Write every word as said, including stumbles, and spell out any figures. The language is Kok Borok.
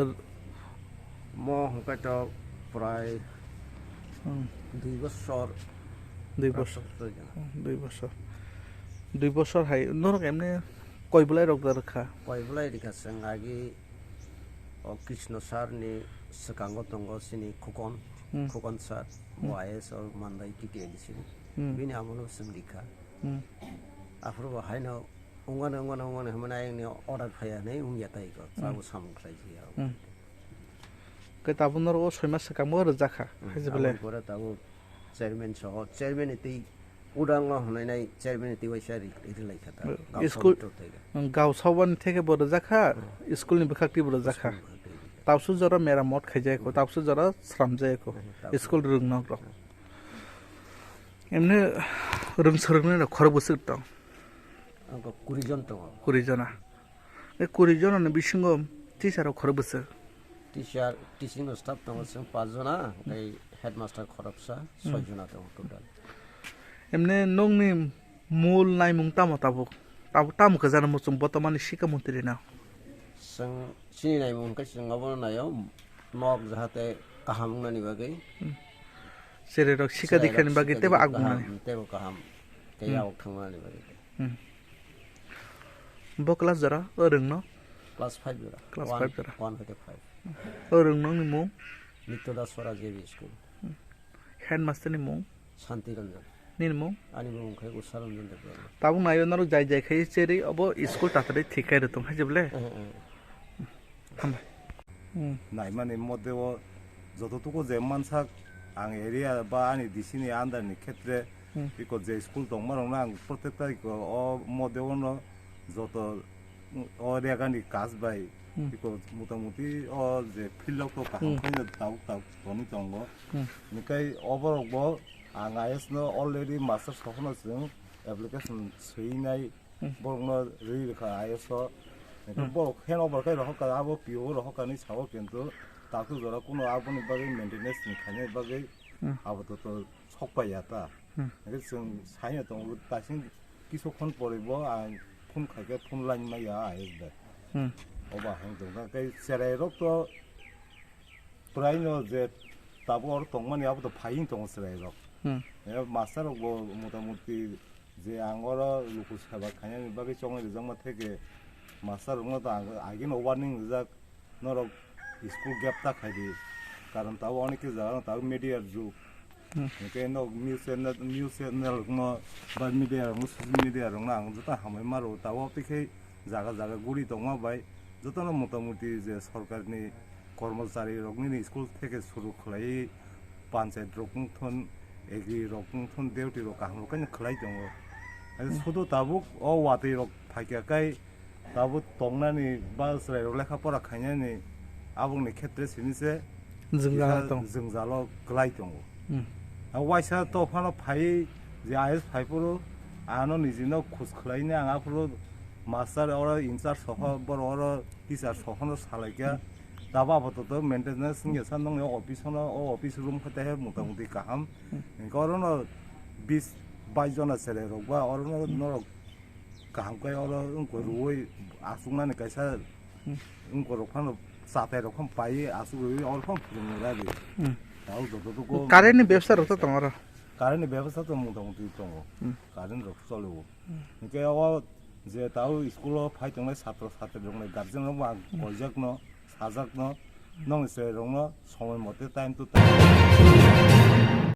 R- Mo hwnkhe to prai Hmm. dui bosor. Dui bosor. Dui bosor. Hmm, dui bosor. Dui bosor hai norok emne koi bolai rok da rwkha? Koi bolai rwkha chwng agi o Krishna sir ni swkango tongo chini Khukon, Hmm. Khukon sir, Hmm. bo I A S o Mandai T T A D C ni. Hmm. Bini amolo chwng rikha. Hmm. Aphuru bo haino wngmano, wngmano, wngmano hwnmani ayangni order phaiya hinwi wngya tei ko, Hmm. chabo samung khlaijak ya. Hmm. Khe tabuk norok o soi mas swkang bo rwjakha, Hmm, hai se belai. Aboni pore tabuk chairman soho, chairman ni twi udang no hwnwi nai chairman ni twi waisa ri-, rilaikha ta. Hmm. Gaon School, sohor thai ka. Hmm, gaon sabani theke bo rwjakha, Hmm. School ni bwkhak twi bo rwjakha. School ni bwkhak twi rwjakha. Tabuk jora meramot khaijak ko, Hmm. tabuk jora sramjak ko, Hmm, tabuk. School rwng nok rok. Hmm. Emne rwng swrwngnairok khorok bwswk tong? Ang kok kuri jon tongo. Kuri jona. E kuri jona ni bisingo teacher rok khorok bwswk? Teacher, teaching staff tongo chwng paanch jona, tei headmaster khoroksa, Hmm. soi jona tongo total. Emne nokni mul naimung tamo tabuk? Tabuk tamo kwchangma muchung botomani sikha montri no? Chwng chini naimung hwnkhe chwng obono naio, nok jahate kaham wngnani bagwi. Hmm. Cherai rok sikha Cherai dikhani rok bagwi sikha teibo dikha aguk kaham, nani. Teibo kaham. Tei Hmm. Yawok thangmani bagwi. Hmm. Bo class jora, o rwng no? Class five jora. Class One, five jora. One hwnkhe five. O rwng no ni mung? Nitya Das Swaraj A B School. Hmm. Headmaster ni mung? Santi Ranjan. Nini mung? Ani mung khe Usha Ranjan Debbarma. Tabuk naio norok jai jai khai cherwi obo school tatarwi thik khai rwtong hai je bole. Eh, eh. Hambai. Hmm. Naimani modde o joto tuko je mansak ang area ba ani D C ni under ni khetre Hmm. iko je school tongma rok no ang protekta iko o modde o no joto o rega ni kas bai Hmm. iko motamuti o je field rok to kaham Hmm. khe tabuk tabuk toni tongo. Hmm. Hingkai oborok bo ang I S no already master sohono chwng application swinai Hmm. borokno rwi rwkha I S o. Hingke Hmm. borok hand over khe rohorkha, abo P O rohorkha hinwi sao, kintu takhuk jora kuno aboni bagwi maintenance ni khainai bagwi Hmm. abo to, to sok paiya ta. Hmm. Hingke chwng saino tongo, taising kisu khon poribo ang phone khaikhe phone line maya I S bai. Hmm. Obo ang tongkha, tei cherai rok to Pwraino je tabuk oro tongmani abo to phaiwng tongo chwrairok. Hmm. E master rok bo motamuti je ang oro luku seba khainani bagwi chongwi rijakma theke master rokno to ang ageno warning rijak, norok school gap ta khaidi. Karon tabuk onek khe jaga rok tabuk media rok jug. Hmm. Hingke nok news channel, news channel rokno ba media rokno, social media rokno ang joto hambai ma rwo. Tabuk tei khe jaga jaga guri tongma bai jotono motamuti je sorkarni kormochari rok nini school theke suru khlaiwi panchayat rok wngthon, agri rok wngthon, duty rok kaham rok khe khlai tongo. Hai Hmm. sudu tabuk o watwi rok phaikha kai tabuk tongnani ba chwrai rok lekha pora khainani aboni khetre sini se Jwngjal kisa tong. Jwngjalo kwlai tongo. Hmm. A waisa to phano phai je I S phai phuru ano nijino khus khlaini ang aphuru master oro in charge soho borok oro teacher sohono salaikha. Tabuk apato to maintenance wngya sa nongni o office no, o office room khe tehe motamuti kaham. Hmm. Hingke orono bis bais jona cherai rok ba orono norok kaham khe oro wngkha rwui achuknani kaisa Hmm. wngkha rok phano chatai rok phano paiwi achuk rwui oro phano phwrwngwi radi. Hmm. Tabuk joto to go Current ni bebsa rok to tongo oro? Current ni bebsa to motamuti tongo. Hmm. Current rok choli o. Hmm. Hingke o je tabuk school o phai tongnai satro satri rok ni guardian rok bo ang Hmm. koijak no. sajakno, nokni chwrairokno somoi mote time to time.